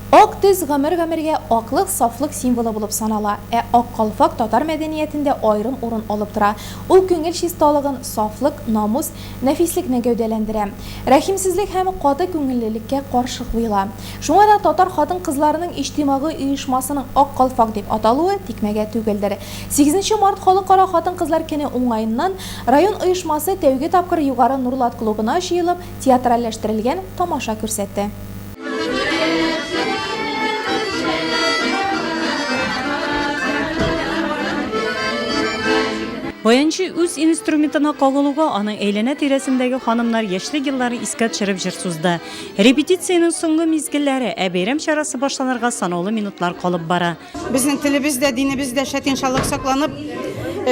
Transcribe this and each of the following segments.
Ак төс гомер-гомергә аклык, сафлык символы булып санала. Ә ак калфак татар мәдәниятендә аерым урын алып тора. Ул күңел чисталыгын, сафлык, намус, нәфислекне гәүдәләндерә. Рәхимсезлек һәм каты күңеллелеккә каршы куела. Шуңа да татар хатын-кызларының иҗтимагый оешмасының Ак калфак дип аталуы тикмәгә түгелдер. Сигезенче март Халыкара хатын-кызлар көне уңаеннан район оешмасы тәүге тапкыр Югары Нурлат клубына җыелып, театральләштерелгән тамаша күрсәтте. Баянчы үз инструментына кагылуга, аның әйләнә-тирәсендәге ханымнар яшьлек елларын искә төшереп җыр сузды. Репетициянең соңгы мизгелләре, ә бәйрәм чарасы башланырга санаулы минутлар калып бара. Безнең телебез дә, динебез дә шәт иншаллаһ сакланып,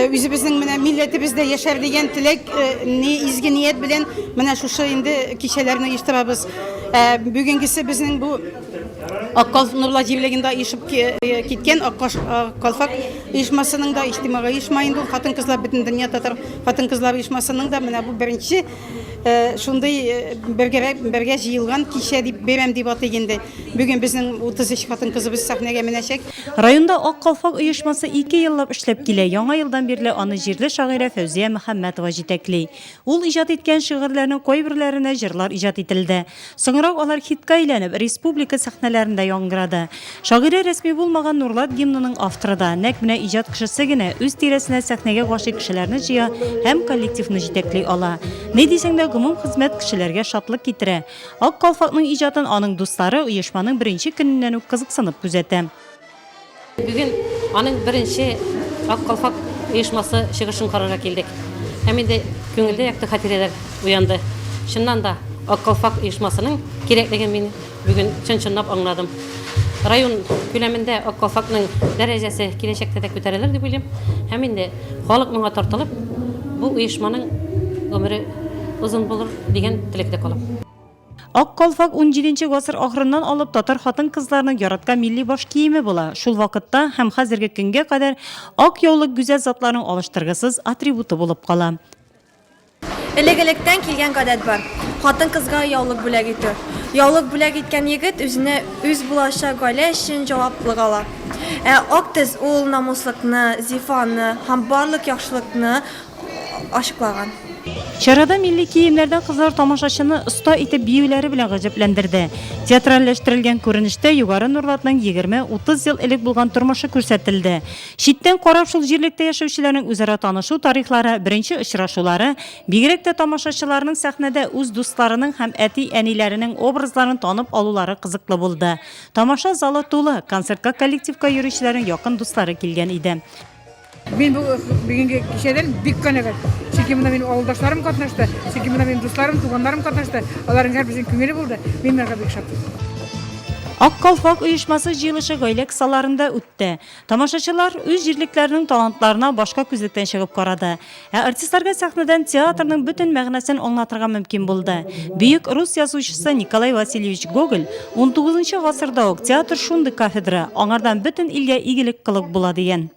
үзебезнең менә милләтебез дә яшәр дигән теләк, ни изге ният белән менә шушы инде кичәләрне оештырабыз. Ә бүгенгесе безнең бу Ак Нурлат җирлегендә оешып киткән Ак калфак оешмасының да иҗтимагый оешма инде ул хатын-кызлар бөтендөнья татар хатын-кызлар оешмасының да менә бу беренче шундый бергә бергә җыелган кичә дип бәйрәм дип атыйк инде. Бүген безнең 33 хатын-кызыбыз сәхнәгә менәчәк. Районда Ак калфак оешмасы ике еллап эшләп килә. Яңа елдан бирле аны җирле шагыйрә Фәүзия Мөхәммәтова җитәкли. Ул иҗат иткән шигырьләрнең кайберләренә җырлар иҗат ителде. Соңрак алар хитка әйләнеп, республика сәхнәләрендә яңгырады. Шагыйрә рәсми булмаган Нурлат гимнының авторы да. Нәкъ менә иҗат кешесе генә үз тирәсенә сәхнәгә гашыйк кешеләрне җыя һәм коллективны җитәкли ала. Ни дисәң дә, гомум хезмәт кешеләргә шатлык китерә. Ак калфакның иҗатын аның дуслары оешманың беренче көненнән үк кызыксынып күзәтә. Бүген аның беренче Ак калфак оешмасы чыгышын карарга килдек. Һәм инде күңелдә якты хатирәләр уянды. Чыннан да, Ак калфак оешмасының кирәклеген мин бүген чын-чынлап аңладым. Район күләмендә Ак калфакның дәрәҗәсе киләчәктә дә күтәрелер дип уйлыйм. Һәм инде халык моңа тартылып, бу оешманың гомере озын булыр дигән теләктә калам. Ак калфак унҗиденче гасыр ахырыннан алып татар хатын-кызларының яраткан милли баш киеме була. Шул вакытта һәм хәзерге көнгә кадәр ак яулык гүзәл затларның алыштыргысыз атрибуты булып кала. Элек-электән килгән гадәт бар, хатын-кызга яулык бүләк итү. Яулык бүләк иткән егет үзенә үз булачак гаилә өчен җаваплылык ала. Ә ак төс ул намуслыкны, зифаны һәм барлык яхшылыкны ачыклаган. Чарада милли киемнәрдән кызлар тамашачыны оста итеп биюләре белән гаҗәпләндерде. Театральләштерелгән күренештә Югары Нурлатның 20-30 ел элек булган тормышы күрсәтелде. Читтән карап шул җирлектә яшәүчеләрнең үзара танышу тарихлары, беренче очрашулары, бигрәк тә тамашачыларның сәхнәдә үз дусларының һәм әти-әниләренең образларын танып алулары кызыклы булды. Тамаша залы тулы, концертка коллективка йөрүчеләрнең якын дуслары килгән иде. Мин бу бүгенге кичәдән бик канәгать. Чөнки монда минем авылдашларым катнашты, чөнки монда минем дусларым, туганнарым катнашты. Аларның һәрберсенең күңеле булды. Мин моңа бик шат. Ак калфак оешмасы җыелышы гаилә кысаларында үтте. Тамашачылар үз җирлекләренең талантларына башка күзлектән чыгып карады. Ә артистларга сәхнәдән театрның бөтен мәгънәсен аңлатырга мөмкин булды. Бөек рус язучысы Николай Васильевич Гоголь унтугызынчы гасырда ук театр шундый кафедра, аңардан бөтен илгә игелек кылып була дигән.